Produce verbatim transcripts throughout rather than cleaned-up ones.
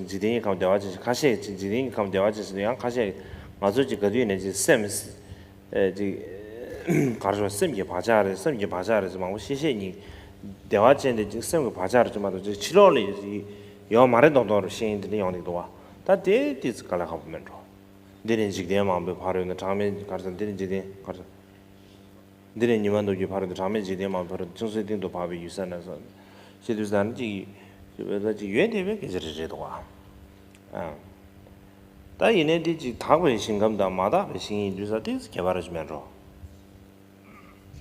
འཇིག་རྟེན་གྱི་ཁམས་བདེ་བ་ཅན་ཞིག་ཁ་ཤས་ཅིག་འཇིག་རྟེན་གྱི་ཁམས་བདེ་བ་ཅན་ཞིག་ཡང་ཁ་ཤས་ང་ཚོ་ཅིག་ག་དུས་ནས་ཅིག་སེམས། ཨེ་ཅིག་ག་རེ་ཟེར། སེམས་ཀྱི་བག་ཆགས་རེད། སེམས་ཀྱི་བག་ཆགས་རེད་ཟེར་མང་པོ་བཤད་བཤད་ཉིན། བདེ་བ་ཅན་དེ་ཅིག་སེམས་ཀྱི་བག་ཆགས་རེད་ཅིག་མ་གཏོགས་ཅིག་ཕྱི་ལོགས་ལ་ཡོད་མ་རེད་མདོག་མདོག་རུ་བཤད་ཡིན་དེ་འདྲ་ཡོང་གི་འདུག་བ། ད་དེ་དེ་ཚོ་དཀའ་ལས་ཁག་པོ་མེད་འགྲོ། འདི་ནས་འཇིག་རྟེན་མང་པོའི་ཕ་རོལ་ནས་གྲངས་མེད་ག་རེ་ཟེར། འདི་ནས་འཇིག་རྟེན་ག་རེ་ཟེར། འདི་ནས་ཉི་མ་ནུབ་ཀྱི་ཕ་རོལ་ཏུ། གྲངས་མེད་འཇིག་རྟེན་མང་པོའི་ཕ་རོལ་ཏུ། ཅུང་ཟད་སྟེང་དུ་འཕགས་པའི་ཡུལ་ས་ན་སོགས། ཞེས་དུས་ཙམ་ཅིག་ཡོད་དེ་བས་སྐད་ཆ་རེ་རེད་འདུག་ཨ། ད་ཡིན་ནའི་འདི་ཅིག་དག་པའི་ཞིང་ཁམས་དང་མ་དག་པའི་ཞིང་ཡིན་དུས་ཙམ་ཏིག་ཙམ་ཁྱད་པར་ཞིག་མེད་འགྲོ།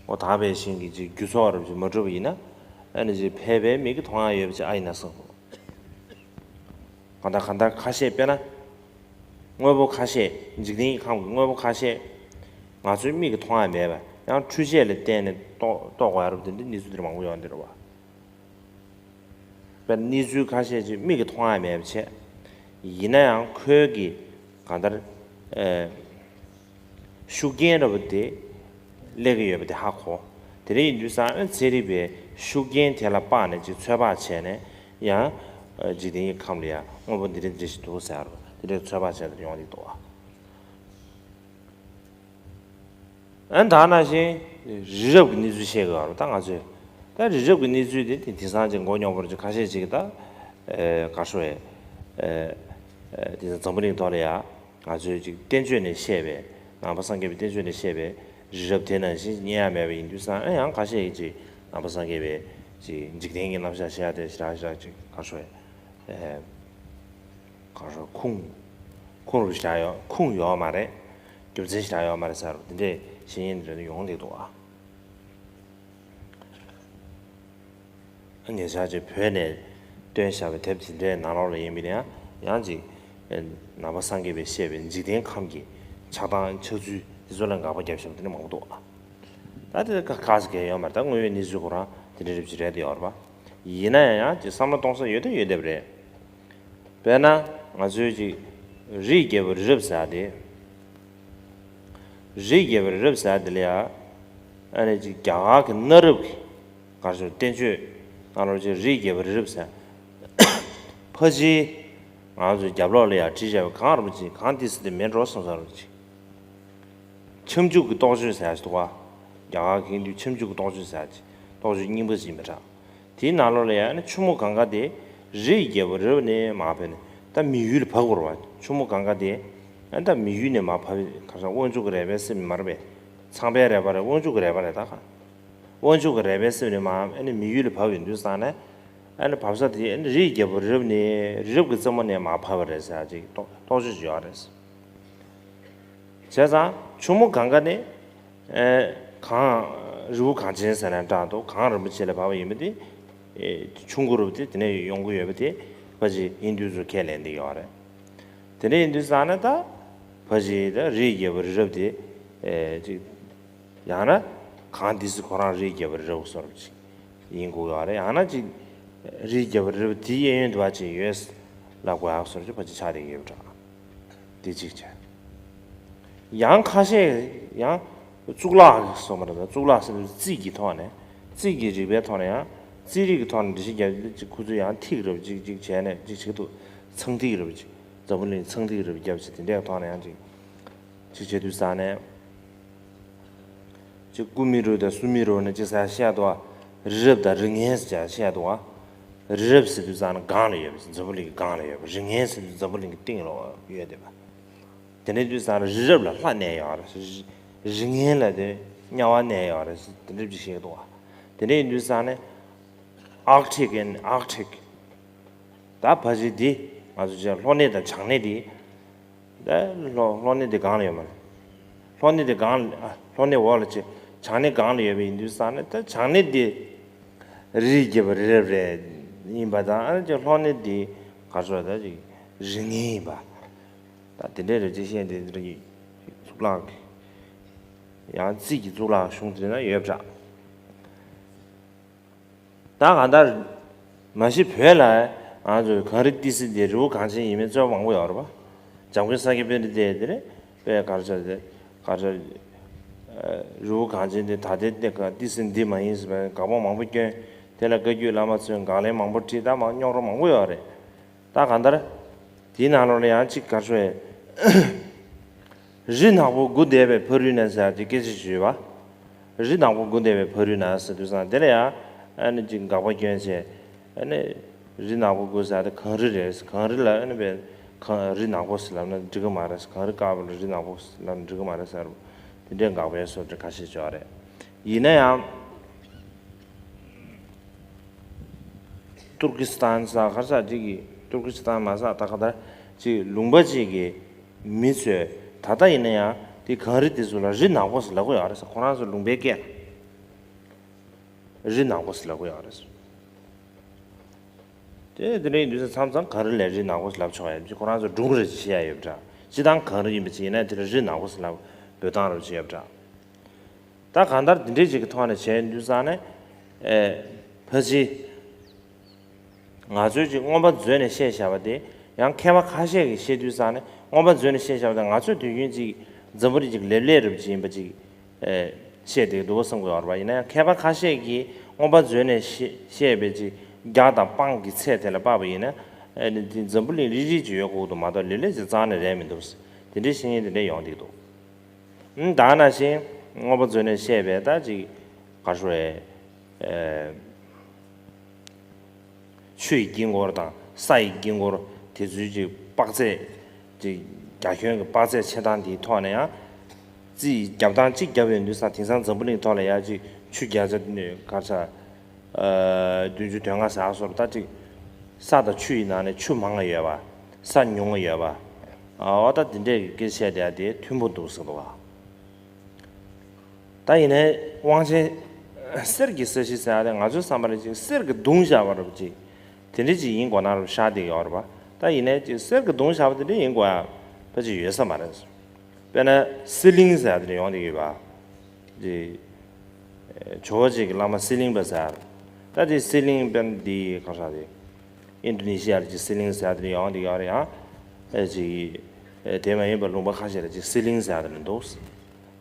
འོ་དག་པའི་ཞིང་གི་ཅིག་རྒྱུ་ཚོགས་རབ་ཅིག་མ་གྲུབ་པ་ཡིན་ན། ཨ་ནི་ཅིག་ཕལ་པའི་མིག་གིས་མཐོང་ཡ་ཡོད་པ་ཅིག་ཨ་ཡིན་ན་བསམ། གང་ལྟར་གང་ལྟར་ཁ་ཤས་དཔེར་ན། དངོས་པོ་ཁ་ཤས། འཇིག་རྟེན་གྱི་ཁམས་ཀྱི་དངོས་པོ་ཁ་ཤས། ང་ཚོའི་མིག་གིས་མཐོང་ཡ་མེད་པ་ཡང་འཕྲུལ་ཆས་ལ་བརྟེན་ནས་རྟོགས་རྟོགས་དགོས་ཡ་རབ་དེ་འདྲའི་གནས་ཚུལ་དེ་འདྲ་མང་པོ་ཡོང་འདི་རེད་བ། དཔེར་ན་གནས་ཚུལ་ཁ་ཤས་ཅིག་མིག་གིས་མཐོང་ཡ་མེད་པ་བྱས། ཡིན་ན་ཡང་ཁོའི་གི་གང་ལྟར། ཨེ། ཤུགས་རྐྱེན་འདྲ་པོ་དེ་སླེབས་ཀྱི་ཡོད་པ་དེ་ཧ་གོ། དེ་འདྲ་ཡིན་དུས་ཙང་ཚན་རིག་པས་ཤུགས་རྐྱེན་དེ་ལ་དཔག་ནས་ཅིག་ཚོད་དཔག་བྱས་ནས་ཡང་། ཨེ། འཇིག་རྟེན་གྱི་ཁམས་ལ་ཡང་དངོས་པོ་འདི་འདྲ་འདི་འདྲ་ཞིག་འདུག་ཟེར་བ་དེ་འདྲའི་ཚོད་དཔག་བྱས་ནས་ཡོང་གི་འདུག་བ། ཨ་ནི་ད་ནང་བཞིན་རི་རབ་ཀྱི་གནས་ཚུལ་བཤད་དགོས་པ་ད་ང་ཚོས། ད་རི་རབ་ཀྱི་གནས་ཚུལ་དེ་དེང་སང་ཅིག་མགོ་རྙོག་པོ་ཅིག་ཁ་ཤས་ཅིག་གིས་ད། ཨེ། ག་རེ་ཟེར། ཨེ། ཨེ། དེང་སང་འཛམ་བུ་གླིང་ཐོག་ལ་ཡ་ང་ཚོས་ཅིག་བསྟན་བཅོས་ནས་བཤད་པའི། ནང་པ་སངས་རྒྱས་པའི་བསྟན་བཅོས་ནས་བཤད་པའི་རི་རབ་དེ་ནང་བཞིན་རྙེད་ཡ་མེད་པ་ཡིན་དུས་ཙང་། ཨ། ཡང་ཁ་ཤས་ཅིག་ནང་པ་སངས་རྒྱས་པའི་ཅིག་འཇིག་རྟེན་གྱི་རྣམ་གཞག་བཤད་ཡ་དེ་ཞེ་དྲག་ཞེ་དྲག་ཅིག་ག་རེ་ཟེར། ཨེ། ག་རེ་ཟེར། ཁུངས། ཁུངས་རུ་བཞག་ཡོད། ཁུངས་ཡོད་མ་རེད། རྒྱུ་མཚན་ཞིག་ཡོད་མ་རེད་ཟེར་བ་འདི་འདྲས་བཤད་མཁན་འདི་འདྲ་ཡོང་གི་འདུག་ཨ། ཉེ་ཆར་ཅིག་བོད་ནས་བཏོན་བཞག་པའི་དེབ་དེ་འདྲའི་ནང་ལོགས་ལ་ཡིན་པ་ཡིན་ན་ཡང་ཅིག་ནང་པ་སངས་རྒྱས་པས་བཤད་པའི་འཇིག་རྟེན་ཁམས་ཀྱི་ཆགས་སྟངས་ཆགས་ཚུལ་དེ་ཚོ་ལ་དགག་པ་བརྒྱབ་བཞག་པ་དེ་འདྲ་མང་པོ་འདུག་ཨ། ད་དེ་ཁག་ཁག་ཅིག་གང་ཡོད་མ་རེད། ད་དངོས་ཡོད་གནས་ཚུལ་ཁོ་རང་དེ་འདྲ་རེད་ཅིག་རེད་དེ་ཡོད་རེད་པ། ཡིན་ན་ཡང་ཅིག་བསམ་བློ་གཏོང་ས་ཡོད་དེ་ཡོད་བསྡད་པ་རེད། དཔེར་ན་ང་ཚོའི་ཅིག་རིའི་རྒྱལ་པོ་རི་རབ་ཟེར་ཡ་དེ། རིའི་རྒྱལ་པོ་རི་རབ་ཟེར་ཡ་དེ་ལ་ཡ། ཨ་ནི་ཅིག་རྒྱ་གར་གྱི་གནའ་རབས་ཀྱི་ག་རེ་ཟེར། བསྟན་བཅོས་ནང་ལོགས་ཅིག་རིའི་རྒྱལ་པོ་རི་རབ་ཟེར། ཕལ་ཆེར་ང་ཚོའི་རྒྱབ་ལོགས་ལ་ཡ་བྲིས་བཞག་པའི་གངས་རིན་པོ་ཆེ། གངས་ཏི་སེ་དེ་མིན་འགྲོ་བསམ་བསམ་རེད་ཅིག་ཁྱབ་འཇུག་གི་རྟོགས་བརྗོད་ཟེར་ཡ་ཞིག་འདུག་ག་རྒྱ་གར་གྱི་ཡིན་དུས་ཁྱབ་འཇུག་གི་རྟོགས་བརྗོད་ཟེར་ཡ་ཅིག་རྟོགས་བརྗོད་རྙིང་པ་ཞིག་ཡིན་པ་འདྲ། དེའི་ནང་ལོགས་ལ་ཡ་ནི་ཆུ་མོ་གངྒཱ་དེ་རིའི་རྒྱལ་པོ་རི་རབ་ནས་མར་བབས་ནས་ད་མི་ཡུལ་ལ་བབས་དགོས་རེད་བ། ཆུ་མོ་གངྒཱ་དེ་ཨ་ད་མི་ཡུལ་ནས་མར་བབས། ག་རེ་ཟེར། དབང་ཕྱུག་གི་རས་པའི་གསེབ་ནས་མར་བབས། ཚངས་པའི་རས་པ་རེད། དབང་ཕྱུག་གི་རས་པ་རེད་ད་ག་དབང་ཕྱུག་གི་རས་པའི་གསེབ་ནས་མར་ཨ་ནི་མི་ཡུལ་ལ་བབས་ཡོང་དུས་ཙང་ནས། ཨ་ནི་བབས་ས་དེ་ཨ་ནི་རིའི་རྒྱལ་པོ་རི་རབ་ནས། རི་རབ་ཀྱི་རྩེ་མོ་ནས་མར་བབས་པ་རེད་ཟེར་ཡ་ཅིག་རྟོགས་རྟོགས་བརྗོད་ཅིག་ཡོད་རེད། བྱས་ཙང་ཆུ་མོ་གངྒཱ་ནི། ཨེ། གངས་རི་བོ་གངས་ཅན་ཟེར་ནས་གྲགས་འདུག་གངས་རིན་པོ་ཆེ་ལ་བབས་པ་ཡིན་པ་དེ། ཨེ། ཆུ་མགོ་རུ་དེ་དེ་ནས་ཡོང་གི་ཡོད་པ་དེ་ཕལ་ཆེར་ཧིན་དུ་ཚོས་ཁས་ལེན་བསྡད་ཡོད་རེད། དེ་འདྲ་ཡིན་དུས་ཙང་ནས་ད་ཕལ་ཆེར་ད་རིའི་རྒྱལ་པོ་རི་རབ་དེ། ཨེ། ཅིག་ཡང་ན་གངས་ཏི་སེ་ཁོ་རང་རིའི་རྒྱལ་པོ་རི་རབ་བཟོ་འདྲ་ཅིག་ཡིན་དགོས་ཡོད་རེད། ཡང་ན་ཅིག་རིའི་རྒྱལ་པོ་རི་རབ་དེའི་གཡས་གཡོན་དུ་བ་ཅིག་ཡོད་ལབ་དགོས་ཡག་བཟོ་འདྲ་ཅིག་ཕལ་ཆེར་ཆགས་བསྡད་ཀྱི་ཡོད་པ་འདྲ། དེ་གཅིག་བྱས། ཡང་ཁ་ཤས་ཡང་གཙུག་ལག་གི་སོ་མ་རེད། གཙུག་ལག་ཟེར་དུས་རྩིས་ཀྱི་ཐོག་ནས། རྩིས་ཀྱི་རིག་པའི་ཐོག་ནས་ཡང་། རྩིས་རིག་གི་ཐོག་ནས་འགྲེལ་བཤད་རྒྱབ་དུས་ཅིག་ཁོ་ཚོས་ཡང་ཐིག་རབ་ཅིག་ཅིག་བྱས་ནས་ཅིག་བྱེད་འདུག་ཚངས་ཐིག་རབ་ཅིག་འཛམ་བུ་གླིང་ཚངས་ཐིག་རབ་རྒྱབ་ཅིག་དེ་འདྲའི་ཐོག་ནས་ཡང་ཅིག་ཅིག་བྱེད་དུས་ཙང་ནས། ཅིག་ཀུ་མི་རུ་དང་སུ་མི་རུ་ནས་ཅིག་ཟེར་བཤད་འདུག་བ། རི་རབ་དང་རི་ངན་ཟེར་བཤད་འདུག་བ། རི་རབ་ཟེར་དུས་ཙང་ནས་སྒང་ལ་ཡོད་པ་ཅིག་འཛམ་བུ་གླིང་གི་སྒང་ལ་ཡོད་པ། རི་ངན་ཟེར་དུས་འཛམ་བུ་གླིང་གི་སྟེང་ལ་ཡོད་བསྡད་པ། དེ་འདྲ་དུས་ཙང་ནས་རི་རབ་ལ་ལྷ་གནས་ཡོད་རེད། རི་ངན་ལ་དེ་དམྱལ་བ་གནས་ཡོད་རེད། དེ་འདྲ་ཅིག་བཤད་འདུག་བ། དེ་འདྲ་ཡིན་དུས་ཙང་ནས་Arctic and Arctic ད་ཕལ་ཆེར་འདི་ང་ཚོ་ཅིག་ལྷོ་གནས་དང་བྱང་གནས་འདི། ད་ལྷོ་ལྷོ་གནས་འདི་སྒང་ལ་ཡོད་མ་རེད། ལྷོ་གནས་འདི་སྒང་ལ། ཨ། ལྷོ་གནས་འོག་ལ་ཅིག་བྱང་གནས་སྒང་ལ་ཡོད་པ་ཡིན་དུས་ཙང་ནས། ད་བྱང་གནས་འདི་རིའི་རྒྱལ་པོ་རི་རབ་རེད། ཡིན་པ་དང་། ཨ་ནི་ཅིག་ལྷོ་གནས་འདི་ག་རེ་ཟེར། ད་ཅིག་རི་ངན་ཡིན་པ། ད་དེ་འདྲའི་རེ་ཅིག་བཤད། འདི་འདི་གཙུག་ལག་གི་ཡང་རྩིས་ཀྱི་གཙུག་ལག་གཞུང་དེ་ན་ཡོད་པ་འདྲ། ད་གང་ལྟར་མ་གཞི་བོད་ལ་ང་ཚོས་གངས་རི་ཏི་སེ་འདི་རི་བོ་གངས་ཅན་ཡིན་མིན་རྩོད་པ་མང་པོ་ཡོད་རེད་པ། འཇམ་མགོན་ས་སྐྱ་པཎྜི་ཏས་དེ་རེད་པས། ག་རེ་ཟེར། དེ་ག་རེ་ཟེར། ཨ། རི་བོ་གངས་ཅན་འདི་ད་ལྟའི་གནས་ཏི་སེ་འདི་མ་ཡིན་ཟེར་བའི་དགག་པ་མང་པོ་བསྐྱོན། དེ་ལ་བཀའ་བརྒྱུད་བླ་མ་ཚོས་དགག་ལན་མང་པོ་བྲིས། ད་མང་རྙོག་དྲ་མང་པོ་ཡོད་རེད། ད་གང་ལྟར་ དེའི་ནང་ལོགས་ལ་ཡང་གཅིག་ག་རེ་ཞུ་ཡས། རི་ནག་པོ་དགུ་འདས་པའི་ཕ་རོལ་ན་ཟེར་ཡ་དེ་སྐད་ཆ་ཞུས་པ། རི་ནག་པོ་དགུ་འདས་པའི་ཕ་རོལ་ན་ཟེར་དུས་ཙང་དེ་ལ་ཡང་ཨ་ནི་གཅིག་དགག་པ་སྐྱོན་བྱས། ཨ་ནི་རི་ནག་པོ་དགུ་ཟེར་ཡ་དེ་གངས་རི་རེད། གངས་རི་ལ་ཨ་ནི་བས་གངས་རི་ནག་པོ་ཟེར་ལབ་ན་འགྲིག་གི་མ་རེད། གངས་རི་དཀར་པོ་ལ་རི་ནག་པོ་ཟེར་ལབ་ན་འགྲིག་གི་མ་རེད་ཟེར། དེ་འདྲའི་དགག་པའི་སྲོལ་དེ་ཁ་ཤས་ཡོད་རེད། ཡིན་ན་ཡང་། ཏུར་ཀི་སི་ཐན་ས་གར་ས་ཅིག་གི་ཏུར་ཀི་སི་ཐན་མ་ས་ད་ག་ད་ཅིག་ལུང་པ་ཅིག་གི་མི་ཚོས་ད་ལྟ་ཡིན་ན་ཡང་དེ་གངས་རི་དེ་ཚོ་ལ་རི་ནག་པོ་ཟེར་ལབ་ཀྱི་ཡོད་རེད་ས། ཁོ་རང་ཚོ་ལུང་པའི་སྐད་ལ་རི་ནག་པོ་ཟེར་ལབ་ཀྱི་ཡོད་རེད་ས། དེ་དེ་འདྲ་ཡིན་དུས་ས་མཚམས་མཚམས་གངས་རི་ལ་རི་ནག་པོ་ཟེར་ལབ་ཆོག་ཡ་ཅིག་ཁོ་རང་ཚོ་སྒྲུང་རེ་བཤད་ཡ་ཡོད་པ་འདྲ། སྤྱིར་བཏང་གངས་རི་ཡིན་པ་ཅིག་ཡིན་ན་དེ་ལ་རི་ནག་པོ་ཟེར་ལབ་འབོད་སྟངས་རེ་བྱེད་ཡ་ཡོད་པ་འདྲ། ད་གང་ལྟར་འདི་འདྲའི་ཅིག་གི་ཐོག་ནས་བྱས་དུས་ཙང་ནས། ཨེ། ཕལ་ཆེར། ང་ཚོས་ཅིག་མངོན་པ་མཛོད་ནས་བཤད་བཞག་པ་དེ་ཡང་མཁས་པ་ཁ་ཤས་ཀྱིས་བཤད་དུས་ཙང་ནས་མངོན་པ་མཛོད་ནས་བཤད་བཞག་པ་དེ་ང་ཚོས་དུས་རྒྱུན་ཅིག་འཛམ་བུ་གླིང་ཅིག་ལེབ་ལེབ་རུབ་ཅིག་ཡིན་པ་ཅིག་ཨེ། བཤད་བསྡད་འདུག་བསམ་གྱི་ཡོད་རེད་པ། ཡིན་ན་ཡང་མཁས་པ་ཁ་ཤས་ཀྱིས་མངོན་པ་མཛོད་ནས་བཤད་བཤད་པའི་ཅིག་རྒྱ་དང་སྤང་གི་ཚད་དེ་ལ་དཔག་པ་ཡིན་ན། ཨེ་ནི་འདི་འཛམ་བུ་གླིང་རིལ་རིལ་ཅིག་ཡོད་དགོས་འདུག་མ་གཏོགས་ལེབ་ལེབ་ཅིག་རྩ་ནས་རེད་མི་འདུག་དེ་འདྲའི་བཤད་མཁན་དེ་འདྲ་ཡོང་བསྡད་འདུག་ད་ག་ནང་བཞིན་མངོན་པ་མཛོད་ནས་བཤད་པའི་ད་ཅིག་ག་རེ་ཞུ་དགོས་རེད། ཆུ་ཡི་དཀྱིལ་འཁོར་དང་ས་ཡི་དཀྱིལ་འཁོར་དེ་ཚོའི་ཅིག་དཔག་ཚད་ཅིག་རྒྱ་ཁྱོན་གྱི་དཔག་ཚད་ཕྱེ་སྟངས་དེའི་ཐོག་ནས་ཡང་རྩིས་རྒྱབ་སྟངས་གཅིག་བརྒྱབ་ཡོང་དུས་ཙང་དེང་སང་འཛམ་བུ་གླིང་ཐོག་ལ་ཡང་ཅིག་ཆུ་བརྒྱ་ཆ་ག་རེ་ཆ་བདུན་ཅུ་དོན་ལྔ་ཟེར་བ་སོགས་ད་ཅིག་ས་དང་ཆུ་ཡི་ནང་ནས་ཆུ་མང་བ་ཡོད་པ། ས་ཉུང་བ་ཡོད་པ། འོ་ད་དེ་འདྲས་ཀྱི་སྐད་ཆ་བཤད་བསྡད་ཡ་དེ་མཐུན་པོ་འདུག་ཟེར་འདུག་བ། ད་ཡིན་ནའི་དབང་ཆེན་གསེར་གྱི་ས་གཞི་ཟེར་ཡ་དེ་ང་ཚོའི་བསམ་པ་ལ་ཅིག་གསེར་གྱིས་བརྡུངས་བཞག་པ་རེད་ཅིག་དེ་འདྲ་ཅིག་ཡིན་དགོས་ན་རུ་ཤར་བསྡད་ཡོད་རེད་པ། ད་ཡིན་ནའི་ཅིག་གསེར་གྱིས་བརྡུངས་བཞག་པ་དེ་འདྲ་ཡིན་དགོས་ཡ་ཕལ་ཆེར་ཡོད་ས་མ་རེད། དཔེར་ན་སི་ལིང་ཟེར་ཡ་དེ་འདྲ་ཡོང་བསྡད་ཡོད་པ། ཅིག་ཇོ་བོ་རྗེ་གི་བླ་མ་སི་ལིང་པ་ཟེར། ད་དེ་སི་ལིང་པ་འདི་ག་རེ་ཟེར་དེ། ཨིན་ཌོ་ནེ་ཤི་ཡ་ལ་ཅིག་སི་ལིང་ཟེར་དེ་ཡོང་དེ་ཡོད་རེད་ཡང་། ཨེ་ཅིག་ཨེ་དེ་མ་ཡིན་པ་ལུང་པ་ཁ་ཤས་ལ་ཅིག་སི་ལིང་ཟེར་དེ་མི་འདུག་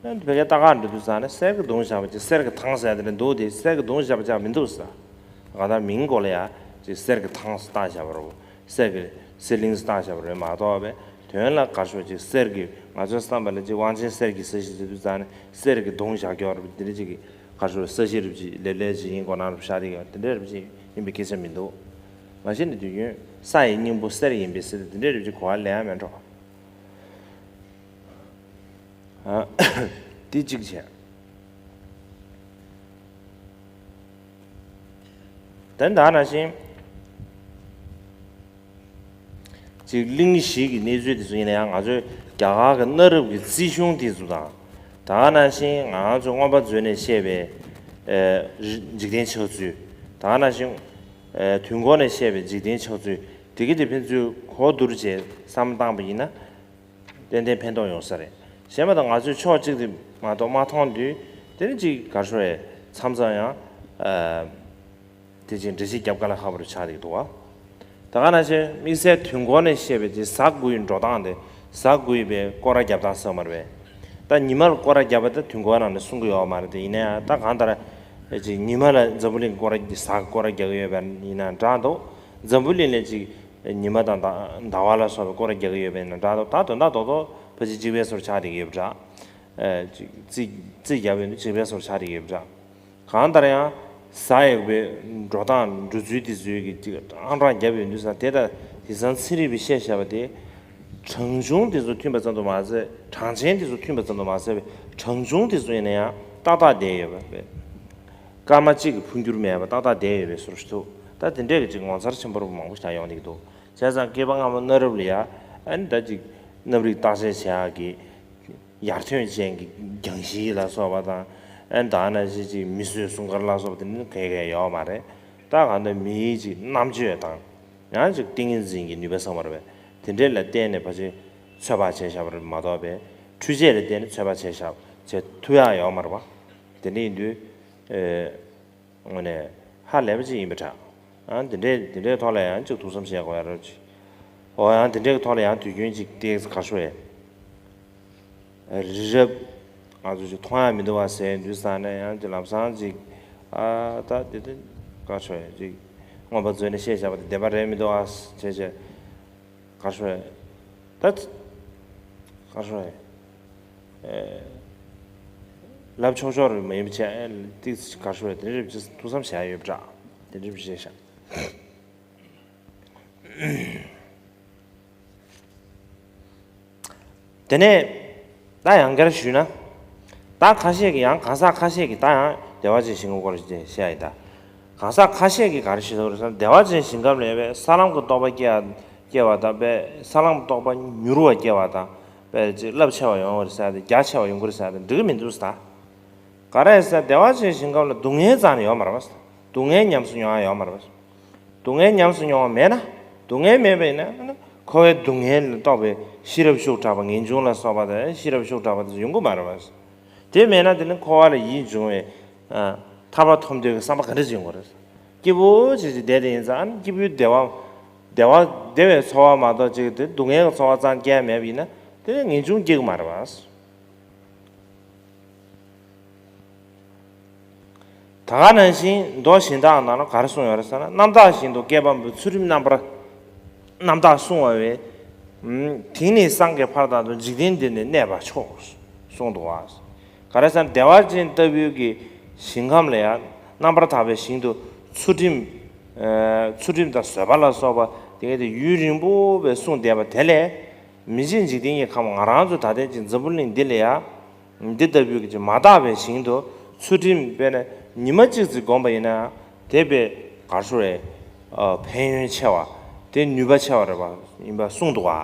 ཨེ་བོད་སྐད་ལྟ་ག་འགྲོ་དུས་ཙང་ནས་གསེར་གྱིས་བརྡུངས་བཞག་པ་ཅིག་གསེར་གྱི་ཐང་ཟེར་དེ་མི་འདུག་དེ་གསེར་གྱིས་བརྡུངས་བཞག་པ་ཅིག་མི་འདུག་ཟེར། གང་ལྟར་མིང་སྐོར་ལ་ཡ་ཅིག་གསེར་གྱི་ཐང་ཟེར་བཏགས་བཞག་པ་རེད། གསེར་གྱི་སི་ལིང་ཟེར་བཏགས་བཞག་པ་རེད་མ་གཏོགས་པའི་དོན་ལ་ག་རེ་ཞུ་ཅིག་གསེར་གྱི་ང་ཚོའི་བསམ་པ་ལ་ཅིག་དབང་ཆེན་གསེར་གྱི་ས་གཞི་ཟེར་དུས་ཙང་ནས་གསེར་གྱིས་བརྡུངས་བཞག་ཀྱོག་རེད་དེ་འདྲ་ཅིག་གི་ག་རེ་ཞུ་ས་གཞི་རུ་ཅིག་ལེབ་ལེབ་ཅིག་ཡིན་དགོས་ན་རུ་ཤར་དེ་ཡོད་དེ་འདྲ་རུ་ཅིག་ཡིན་པའི་སྐད་ཆ་མི་འདུག་ང་ཤེས་ནས་དུས་རྒྱུན་ས་ཡི་སྙིང་པོ་གསེར་ཡིན་པས་ཟེར་དེ་འདྲ་རུ་ཅིག་གོ་བ་ལེན་ཡ་མེད་འགྲོ། ཨ། དེ་གཅིག་བྱས། དེ་ད་ནང་བཞིན། གཅིག་གླིང་བཞི་གི་གནས་ཚུལ་དེ་ཚོ་ཡིན་ན་ཡང་ང་ཚོའི་རྒྱ་གར་གྱི་གནའ་རབས་ཀྱི་རྩིས་གཞུང་དེ་ཚོ་དང་། ད་ནང་བཞིན་ང་ཚོ་མངོན་པ་མཛོད་ནས་བཤད་པའི་ཨེ་འཇིག་རྟེན་ཆགས་ཚུལ། ད་ནང་བཞིན་ཨེ་དུས་འཁོར་ནས་བཤད་པའི་འཇིག་རྟེན་ཆགས་ཚུལ་དེ་གི་དེ་ཕན་ཚུན་གོ་བསྡུར་བྱས་བསམ་བློ་བཏང་པ་ཡིན་ན། ཏན་ཏན་ཕན་ཐོགས་ཡོང་ས་རེད། གཞན་མ་གཏོགས་ང་ཚོའི་ཕྱོགས་གཅིག་དེ་མ་གཏོགས་མ་མཐོང་དུས་དེ་ནི་ཅིག་ག་རེ་ཞུ་རེད་མཚམས་མཚམས་ཡང་ཨ་དེ་ཅིག་འགྲེལ་བཤད་རྒྱབ་དཀའ་ལས་ཁག་པོ་རུ་ཆགས་བསྡད་འདུག་བ། ད་ག་ནང་བཞིན་དམིགས་བསལ་དུས་འཁོར་ནས་བཤད་པའི་ཅིག་གཟའ་དགུ་ཡི་འགྲོ་སྟངས་དེ་གཟའ་དགུ་ཡི་པའི་སྐོར་ར་རྒྱབ་སྟངས་ཟེར་མ་རེད་པས། ད་ཉི་མ་ལ་སྐོར་ར་རྒྱབ་པ་དེ་དུས་འཁོར་ནང་ནས་གསུང་གི་ཡོད་མ་རེད་དེ་ཡིན་ན་ཡང་ད་གང་ལྟར་ཅིག་ཉི་མ་ལ་འཛམ་བུ་གླིང་སྐོར་ར་གཟའ་སྐོར་ར་རྒྱག་གི་ཡོད་པ་ཡིན་ན་འདྲ་འདུག་འཛམ་བུ་གླིང་ལ་ཅིག་ཉི་མ་དང་ཟླ་ཟླ་བ་ལ་སོགས་པའི་སྐོར་ར་རྒྱག་གི་ཡོད་པ་ཡིན་ན་འདྲ་འདུག་ད་དོན་དག་རྡོག་རྡོག་ཕལ་ཆེར་གཅིག་པའི་བཟོ་འདྲ་ཆགས་བསྡད་ཀྱི་ཡོད་པ་འདྲ། ཨེ་ཅིག་རྩིས་རྩིས་རྒྱབ་ཡོང་དུས་གཅིག་པའི་བཟོ་འདྲ་ཆགས་བསྡད་ཀྱི་ཡོད་པ་འདྲ། གང་ལྟར་ཡང་གཟའ་ཡག་པའི་འགྲོ་སྟངས་འགྲོ་ཚུལ་དེ་ཚོའི་གི་ཅིག་ཨང་གྲངས་རྒྱབ་ཡོང་དུས་ཙང་དེ་ལྟར་དེང་སང་ཚན་རིག་པས་བཤད་བཞག་པ་དེ། གྲངས་ཆུང་དེ་ཚོ་མཐུན་པ་ཙམ་དུ་མ་ཟད་གྲངས་ཆེན་དེ་ཚོ་མཐུན་པ་ཙམ་དུ་མ་ཟད་པའི་གྲངས་ཆུང་དེ་ཚོ་ཡིན་ན་ཡང་ཏག་ཏག་བསྡད་ཡོད་པ་རེད། སྐར་མ་གཅིག་གི་འཕོ་འགྱུར་མེད་པ་ཏག་ཏག་བསྡད་ཡོད་པའི་བཟོ་འདྲ་ཞིག་འདུག་ད་དེ་འདྲས་ཀྱི་ཅིག་ངོ་མཚར་ཆེན་པོ་མང་པོ་ཞིག་ཡོང་བསྡད་ཀྱི་འདུག་བྱས་ཙང་བསྐལ་པ་སྔ་མ་གནའ་རབས་ལ་ཡ་ཨ་ནི་ད་ཅིག་གནམ་རིག་བརྟག་དཔྱད་བྱེད་ཡག་གི་ཡར་ཐོན་ཅན་གྱི་རྒྱང་ཤེལ་ལ་སོགས་པ་དང་ཨ་ནི་ད་ནང་བཞིན་ཅིག་མིས་བཟོས་སྲུང་སྐར་ལ་སོགས་པ་དེ་ནི་གང་ཡང་ཡོད་མ་རེད། ད་གང་ལྟར་མིའི་ཅིག་རྣམ་དཔྱོད་དང་། ཡང་ཅིག་ཏིང་ངེ་འཛིན་གྱི་ནུས་པ་ཚང་བར་བས་དེ་འདྲས་ལ་བརྟེན་ནས་ཕལ་ཆེར་ཚོད་དཔག་བྱས་བཞག་པ་རེད་མ་གཏོགས་པའི་འཕྲུལ་ཆས་ལ་བརྟེན་ནས་ཚོད་དཔག་བྱས་བཞག་བྱེད་ཐུབ་ཡག་ཡོད་མ་རེད་པ། དེ་འདྲ་ཡིན་དུས་ཨེ་དངོས་གནས་ཧ་ལས་པ་ཅིག་ཡིན་པ་འདྲ། ཨ་དེ་འདྲས་དེ་འདྲའི་ཐོག་ལ་ཡང་ཅིག་ཐུགས་བསམ་བཞེས་དགོས་ཡ་རེད་ཅིག་འོ་ཡང་དེ་འདྲའི་ཐོག་ལ་ཡང་དུས་རྒྱུན་ཅིག་ཏེག་ག་ཤོ་ཡས། རི་རབ། ང་ཚོ་ཅིག་མཐོང་ཡ་མི་འདུག་བ་ཟེར་དུས་ཙང་ནས་ཡང་ཅིག་ལམ་སང་ཅིག་ཨ་ད་དེ་དེ་ག་ཤོ་ཡས་ཅིག་མངོན་པ་མཛོད་ནས་བཤད་བཞག་པ་དེ་བདེན་པ་རེད་མི་འདུག་བ་བྱས་བྱས། གར་ཤོར་ད་གར་ཤོར་ལབ་ཆོག་ཆོག་རེད་མ་ཡིན་པ་བྱས་ཏིག་གར་ཤོར་དེ་རེད་ཅེས་ཐུགས་བསམ་བཞག་ཡོད་པ་འདྲ་དེ་འདྲ་བྱས་ཤག་དེ་ནས་ད་ཡང་བསྐྱར་ཞུས་ན། ད་ཁ་ཤས་ཀྱིས་ཡང་གང་ཟག་ཁ་ཤས་ཀྱིས་ད་ཡང་བདེ་བ་ཅན་ཞིང་ཁམས་སྐོར་ཞིག་བཤད་ཡིན་ད། གང་ཟག་ཁ་ཤས་ཀྱིས་ག་རེ་ཞུ་འདུག་རེད་ཟེར་ན་བདེ་བ་ཅན་ཞིང་ཁམས་ལ་ཡོད་པའི་ས་ལམ་གྱི་རྟོགས་པ་སྐྱེ་སྐྱེ་བ་དང་པས་ས་ལམ་རྟོགས་པ་མྱུར་བ་སྐྱེ་བ་དང་པས་ཅིག་རླབས་ཆེ་བ་ཡོང་བ་རེད་ཟེར་ཏེ་རྒྱ་ཆེ་བ་ཡོང་གི་རེད་ཟེར་ཏེ་འགྲིག་གི་མི་འདུག་ཟེར་ད། ག་རེ་ཟེར་བདེ་བ་ཅན་ཞིང་ཁམས་ལ་སྡུག་བསྔལ་རྩ་ནས་ཡོད་མ་རེད་པ། སྡུག་བསྔལ་ཉམས་སུ་མྱོང་ཡ་ཡོད་མ་རེད་པ། སྡུག་བསྔལ་ཉམས་སུ་མྱོང་བ་མེད་ན། སྡུག་བསྔལ་མེད་པ་ཡིན་ན་ཁོ་བོའི་སྡུག་བསྔལ་ལ་རྟོགས་པའི་ཤེས་རབ་ཤུགས་དྲག་པ་ངེས་འབྱུང་ལ་སོགས་པ་དང་ཤེས་རབ་ཤུགས་དྲག་པ་དེ་ཡོང་གི་མ་རེད་པ། དེ་མེད་ན་དེ་ནི་འཁོར་བ་ལ་ཡིད་འབྱུང་བའི་ཐར་པ་ཐོབ་འདོད་ཀྱི་བསམ་པ་ག་འདྲ་ཅིག་ཡོང་གི་རེད། སྐྱིད་པོ་ཅིག་ཅིག་བསྡད་དེ་ཡིན་ཙང་སྐྱིད་པོའི་བདེ་བ་བདེ་བ་བདེ་བའི་ཚོར་བ་མ་གཏོགས་ཅིག་དེ་སྡུག་བསྔལ་གྱི་ཚོར་བ་ཙམ་སྐྱེ་ཡ་མེད་པ་ཡིན་ན་དེ་ནི་ངེས་འབྱུང་སྐྱེ་གི་མ་རེད་པ། ད་ག་ནང་བཞིན་མདོ་གཞན་དག་ནང་ལ་ག་རེ་གསུངས་ཡོད་རེད་ཟེར་ན་རྣམ་དག་བཞིན་དུ་བསྐལ་པ་མི་ཚུལ་ཁྲིམས་རྣམ་པར་རྣམ་དག་བསྲུང་བ་བས། དེང་ནས་སངས་རྒྱས་ཕར་དང་དུ་འཇིག་རྟེན་འདི་ནས་གནས་པར་ཤོག་གསུངས་འདུག་བ། ག་རེ་ཟེར་ན་བདེ་བ་ཅན་ལྟ་བུའི་གི་ཞིང་ཁམས་ལ་ཡང་རྣམ་པར་དག་པའི་ཞིང་དུ་ཚུལ་ཁྲིམས་ཚུལ་ཁྲིམས་དང་བཟོད་པ་ལ་སོགས་པ་དེ་ག་དེ་ཡུན་རིང་པོ་བས་བསྲུངས་བསྡད་པ་དེ་ལས། མི་མཇེད་འཇིག་རྟེན་གྱི་ཁམས་ང་རང་ཚོ་ད་ལྟའི་ཅིག་འཛམ་བུ་གླིང་འདི་ལ་ཡང་འདི་ལྟ་བུའི་ཅིག་མ་དག་པའི་ཞིང་དུ་ཚུལ་ཁྲིམས་དཔེར་ན་ཉི་མ་གཅིག་ཙམ་བསྒོམས་པ་ཡིན་ན་དེ་དཔེ་གར་ཤོར་བའི་ཕན་ཡོན་ཆེ་བ་དེ་ནུས་པ་ཆེ་བ་རེད་པ་ཡིན་པ་གསུངས་འདུག་བ།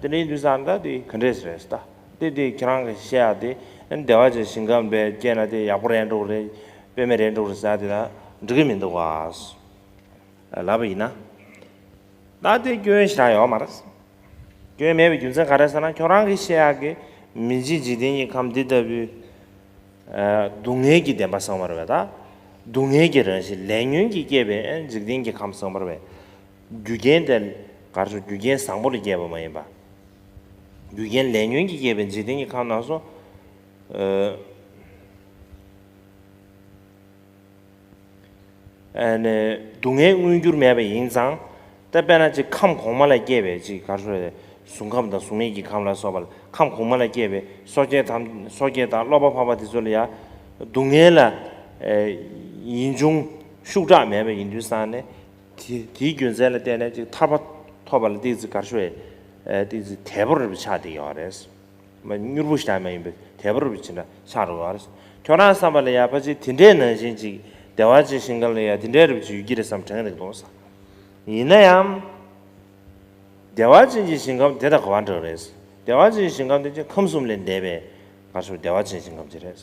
དེ་འདྲ་ཡིན་དུས་ཙང་ད་དེ་ག་འདྲས་རེད་ད། དེ་དེ་ཁྱེད་རང་གིས་བཤད་ཡག་དེ་བདེ་བ་ཅན་ཞིང་ཁམས་པའི་སྐྱེས་ན་དེ་ཡག་པོ་རེད་འགྲོ་གི་རེད་དཔེ་མེད་རེད་འགྲོ་གི་རེད་ཟེར་དེ་ད་འགྲིག་གི་མི་འདུག་བ། ལབ་པ་ཡིན་ན། ད་དེ་སྐྱོན་ཞེ་དྲག་ཡོད་མ་རེད། སྐྱོན་མེད་པའི་རྒྱུ་མཚན་ག་རེ་ཟེར་ན་ཁྱོད་རང་གིས་བཤད་ཡག་གི་མི་མཇེད་འཇིག་རྟེན་གྱི་ཁམས་འདི་ལྟ་བུའི་སྡུག་བསྔལ་གྱི་བདེན་པ་གསུངས་པ་རེད་པས་ད། སྡུག་བསྔལ་གྱི་རང་བཞིན་ལས་ཉོན་གྱིས་བསྐྱེད་པའི་འཇིག་རྟེན་གྱི་ཁམས་གསུངས་པ་རེད་པས། རྒྱུ་རྐྱེན་དེ་ག་རེ་ཟེར་རྒྱུ་རྐྱེན་བཟང་པོ་ལས་བསྐྱེད་པ་མ་ཡིན་པ། རྒྱུ་རྐྱེན་ལས་ཉོན་གྱིས་བསྐྱེད་པའི་འཇིག་རྟེན་གྱི་ཁམས་ནང་སོ། ཨ་ནི་སྡུག་བསྔལ་མངོན་གྱུར་མེད་པ་ཡིན་ཙང་། ད་དཔེར་ན་ཅིག་ཁམས་གོང་མ་ལ་སྐྱེས་པའི་ཅིག་ག་རེ་ཟེར་གཟུགས་ཁམས་དང་གཟུགས་མེད་ཀྱི་ཁམས་ལ་སོགས་པ་ལ་ཁམས་གོང་མ་ལ་སྐྱེས་པའི་སོ་སྐྱེ་དང་སོ་སྐྱེ་དང་སློབ་པ་འཕགས་པ་དེ་ཚོ་ལ་ཡང་སྡུག་བསྔལ་ལ་ཡིད་འབྱུང་ཤུགས་དྲག་མེད་པ་ཡིན་དུས་ཙང་ནས་དེ་དེའི་རྒྱུ་མཚན་ལ་བརྟེན་ནས་ཅིག་ཐར་པ་ཐོབ་པ་ལ་ཏོག་ཙམ་ག་རེ་ཟེར་ཏོག་ཙམ་དལ་པོ་རེ་ཆགས་བསྡད་ཡོད་རེད། མ་མྱུར་པོ་ཞིག་མ་ཡིན་པའི་དལ་པོ་རུ་ཅི་འདྲ་ཆགས་འགྲོ་བ་རེད། ཁྱོད་རང་བསམ་པ་ལ་ཡ་ཕལ་ཆེར་དེ་འདྲའི་ནང་བཞིན་ཅིག་བདེ་བ་ཅན་ཞིང་ཁམས་ལ་ཡ་དེ་འདྲའི་རུ་ཅིག་ཡོད་ཀྱི་རེད་བསམ་དྲན་གྱི་འདུག་ས། ཡིན་ན་ཡང་། བདེ་བ་ཅན་གྱི་ཞིང་ཁམས་དེ་དང་ག་པར་འདྲ་རེད། བདེ་བ་ཅན་ཞིང་ཁམས་དེ་ཅིག་ཁམས་གསུམ་ལས་འདས་པའི་ག་རེ་ཟེར་བདེ་བ་ཅན་ཞིང་ཁམས་ཅིག་རེད།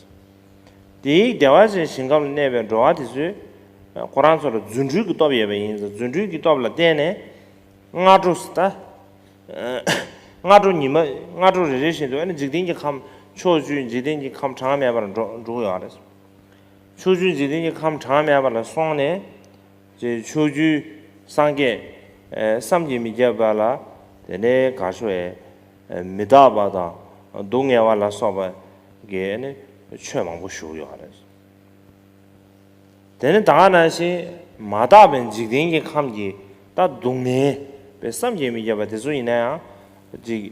དེའི་བདེ་བ་ཅན་ཞིང་ཁམས་ལ་གནས་པའི་འགྲོ་བ་དེ་ཚོས་ཁོ་རང་ཚོ་ལ་རྫུ་འཕྲུལ་གྱི་སྟོབས་ཡོད་པ་ཡིན་ཙང་རྫུ་འཕྲུལ་གྱི་སྟོབས་ལ་བརྟེན་ནས། སྔ་དྲོ་ཟེར་ད། སྔ་དྲོ་ཉི་མ་སྔ་དྲོ་རེ་རེ་བཞིན་དུ་ཨ་ནི་འཇིག་རྟེན་གྱི་ཁམས་ཕྱོགས་བཅུའི་འཇིག་རྟེན་གྱི་ཁམས་གྲངས་མེད་པར་འགྲོ་འགྲོ་གི་ཡོད་རེད། ཕྱོགས་བཅུའི་འཇིག་རྟེན་གྱི་ཁམས་གྲངས་མེད་པ་ལ་སོང་ནས། ཅེས་ཕྱོགས་བཅུའི་སངས་རྒྱས་བསམ་གྱིས་མི་ཁྱབ་པ་ལ་དེ་ནས་ག་ཤོ་ཨེ་མི་རྟག་པ་དང་སྡུག་བསྔལ་བ་ལ་སོགས་པ་གི་ཨ་ནི་ཆོས་མང་པོ་ཞུ་གི་ཡོད་རེད། དེ་ནི་ད་ག་ནང་བཞིན་མ་དག་པའི་འཇིག་རྟེན་གྱི་ཁམས་ཀྱི་ད་སྡུག་བསྔལ་པའི་བསམ་གྱིས་མི་ཁྱབ་པ་དེ་ཚོ་ཡིན་ན་ཡང་ཅིག་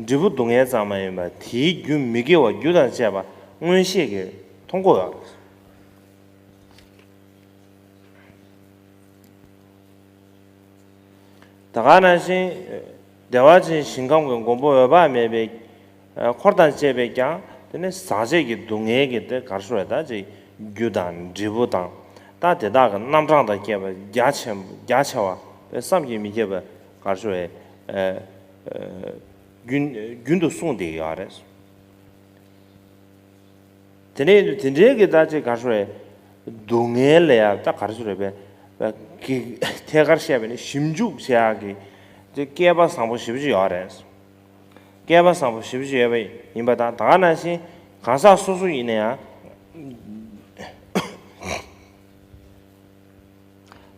འབྲས་བུ་སྡུག་བསྔལ་ཙམ་མ་ཡིན་པར་དེའི་རྒྱུ་མི་དགེ་བ་རྒྱུ་དང་བཅས་པ་མངོན་ཤེས་ཀྱིས་མཐོང་གི་ཡོད་རེད། ད་ག་ནང་བཞིན་བདེ་བ་ཅན་ཞིང་ཁམས་ཀྱི་མགོན་པོ་འོད་དཔག་མེད་པའི་འཁོར་དང་བཅས་པས་ཀྱང་དེ་ནི་ཟག་བཅས་ཀྱི་སྡུག་བསྔལ་གྱི་དེ་ག་རེ་ཟེར་ད་ཅིག་རྒྱུ་དང་འབྲས་བུ་དང་ད་དེ་དག་གི་རྣམ་གྲངས་དང་བཅས་པ་རྒྱ་ཆེ་རྒྱ་ཆེ་བ་བསམ་གྱིས་མི་ཁྱབ་པའི་ག་རེ་ཟེར་རྒྱུན་རྒྱུན་དུ་གསུངས་བསྡད་ཀྱི་ཡོད་རེད། དེ་འདྲའི་དེ་འདྲའི་གི་ད་ཅིག་ག་རེ་ཟེར་རེད། སྡུག་བསྔལ་ལ་ཡང་ད་ག་རེ་ཟེར་རེད་པས། གི་ཐད་ཀར་བཤད་པ་ནི་ཞིབ་འཇུག་བྱེད་ཡག་གི་ཅིག་སྐལ་པ་བཟང་པོ་ཞེ་པོ་ཅིག་ཡོད་རེད། སྐལ་པ་བཟང་པོ་ཞེ་པོ་ཅིག་ཡོད་པ་ཡིན་པ་དང་ད་ག་ནང་བཞིན་གང་ཟག་སོ་སོ་ཡིན་ན་ཡང་།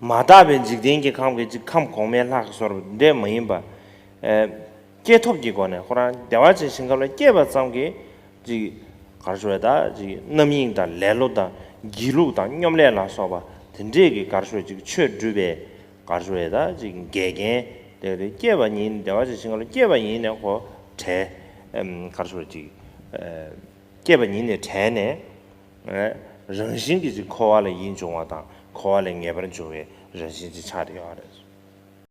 མ་དག་པའི་འཇིག་རྟེན་གྱི་ཁམས་ཀྱི་ཅིག་ཁམས་གོང་མའི་ལྷ་གི་བཟོ་འདྲ་མ་ཡིན་པ། ཨེ། སྐྱེས་ཐོབ་ཀྱི་སྒོ་ནས་ཁོ་རང་བདེ་བ་ཅན་ཞིང་ཁམས་ལ་སྐྱེས་པ་ཙམ་གྱིས་ཅིག་ག་རེ་ཟེར་ད་ཅིག་རྣམ་གཡེང་དང་ལེ་ལོ་དང་སྒྱིད་ལུག་དང་སྙོམ་ལས་ལ་སོགས་པ་དེ་འདྲས་ཀྱི་ག་རེ་ཟེར་ཅིག་ཆོས་སྒྲུབ་པའི་ག་རེ་ཟེར་ད་ཅིག་འགལ་རྐྱེན་ དེ་རེད། སྐྱེས་པ་ཉིད་ནས་བདེ་བ་ཅན་ཞིང་ཁམས་ལ་སྐྱེས་པ་ཉིད་ནས་ཁོ་བྲལ། ཨམ་ག་རེ་ཞུ་དགོས་ཅིག་ཨ་སྐྱེས་པ་ཉིད་ནས་བྲལ་ནས། ཨ་རང་བཞིན་གྱིས་ཅིག་འཁོར་བ་ལས་ཡིད་འབྱུང་བ་དང་འཁོར་བ་ལས་ངེས་པར་འབྱུང་བའི་རང་བཞིན་ཅིག་ཆགས་བསྡད་ཡོད་རེད།